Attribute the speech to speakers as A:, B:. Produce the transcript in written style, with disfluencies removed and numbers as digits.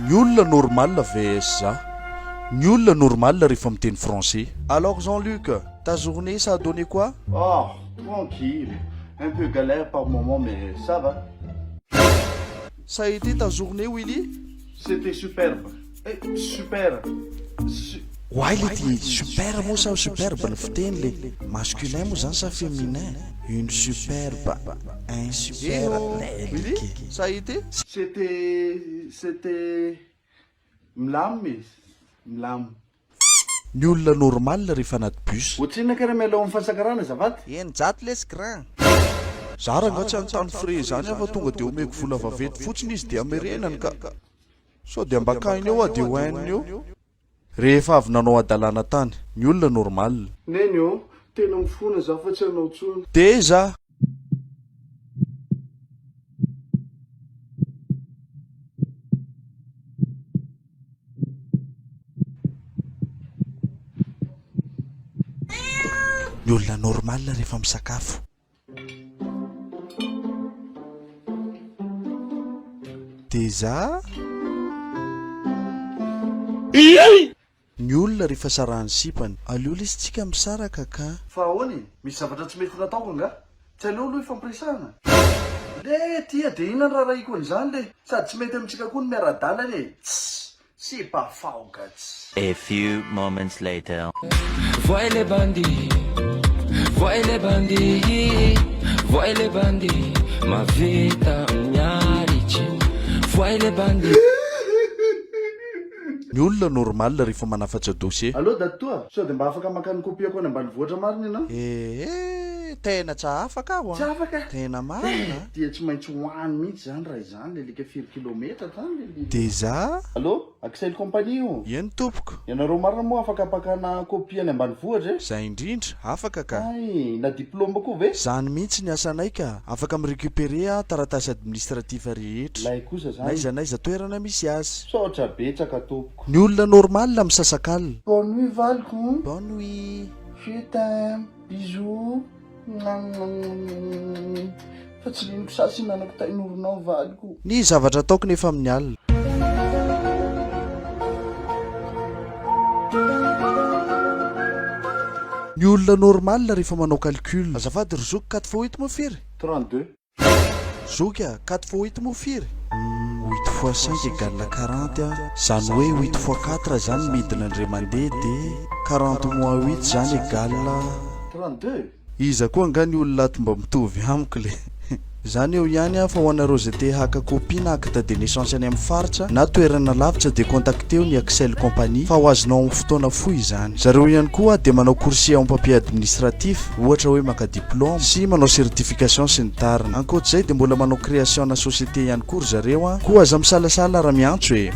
A: Ny olona normal vs za. Ny olona normal rehefa miteny français. Alors Jean Luc, ta journée ça a donné quoi?
B: Oh, tranquille, un peu galère par moment mais ça va.
A: Ça a été ta journée Willy?
B: C'était superbe, eh super, su.
A: Oay le ty super moa sa superbe ny fiteny le masculin moa zany sa féminin? Une superbe, un super Willy, ça a été?
B: C'était, c'était milamina e, milamina.
A: Ny olona normal rehefa anaty bus.
B: Ohatrinona kay raha miala ao amin'ny fahasakarana azafady?
A: 600 lesy grand. Za rangah tsy hanontany frais zany aho fa tonga de omeko vola vaventy fotsiny izy de amerenany ka. Sao de ambakainy eo aho de hohaininy eo. Rehefa avy nanao hadalana tany. Ny olona normal.
B: Neny ô, tena mifona za fa tsy hanao tsony.
A: Teza! Ny olona normal rehefa misakafo. Teza! Ny olona rehefa sarahan'ny sipany. Aleo lesy tsika misaraka ka.
B: Fa ahoana e? Misy zavatra tsy mety nataoko angaha? Tsy aleo aloha ifampiresahana? Le tia dia inona ny raharahiko an'izany le? Sady tsy mety amintsika koa ny miara-dalana e! Tssy! Sipa faoka tsy.
C: A few moments later.
D: Voay le bandy, voay le bandy, voay le bandy, mavita miaritry, voay le bandy.
A: Ny olona normal rehefa manafatra dossier.
B: Allo dadatoa, sao dia mba afaka maka ny copie-ko any ambanivohitra marina ianao?
A: Ee, tena tsa afaka aho an!
B: Tsy afaka?
A: Tena marina an!
B: Dia tsy maintsy ho any mihitsy izany raha izany le alika firy kilometatra zany le alika?
A: Dia za?
B: Allo, Axel compagnie io?
A: Eny tompoko.
B: Ianareo marina moa afaka ampakana copie any ambanivohitra e?
A: Zay indrindra, afaka ka.
B: Hay, na diplôme koa ve?
A: Zany mihitsy ny asanay ka, afaka mi-recuperer aho taratasy administratif rehetra.
B: Lay kosa zany.
A: N'aiza n'aiza toerana misy azy.
B: Misaotra betsaka tompoko.
A: Ny olona normal misasak'alina.
B: Bonne nuit valiko.
A: Bonne nuit.
B: Je t'aime. Bisous. Mouamouamouamouamouam. Fa tsy reniko sasy hinanako tain'oronao valiko.
A: Ny zavatra ataoko nefa amin'ny alina. Ny olona normal rehefa manao calcul. Azafady ry zoky, quatre fois huit moa firy?
B: 32.
A: Zoky a, quatre fois huit moa firy? Humm, huit fois cinq égale quarante a, zany hoe huit fois quatre zany midina indray mandeha de quarante moins huit zany égale.
B: 32.
A: Iza koa angaha ny olona ato mba mitovy amiko le. Zany eo ihany an, fa ho anareo zay te haka copie na acte de naissance any amin'ny faritra na toerana lavitra dia contacteo ny Axel Company fa ho azonao amin'ny fotoana fohy izany. Zareo ihany koa dia manao coursier en papier administratif, ohatra hoe maka diplôme, sy manao certification sy ny tariny. Ankoatr'izay dia mbola manao création-na société ihany koa ry zareo an, koa aza misalasala raha miantso e.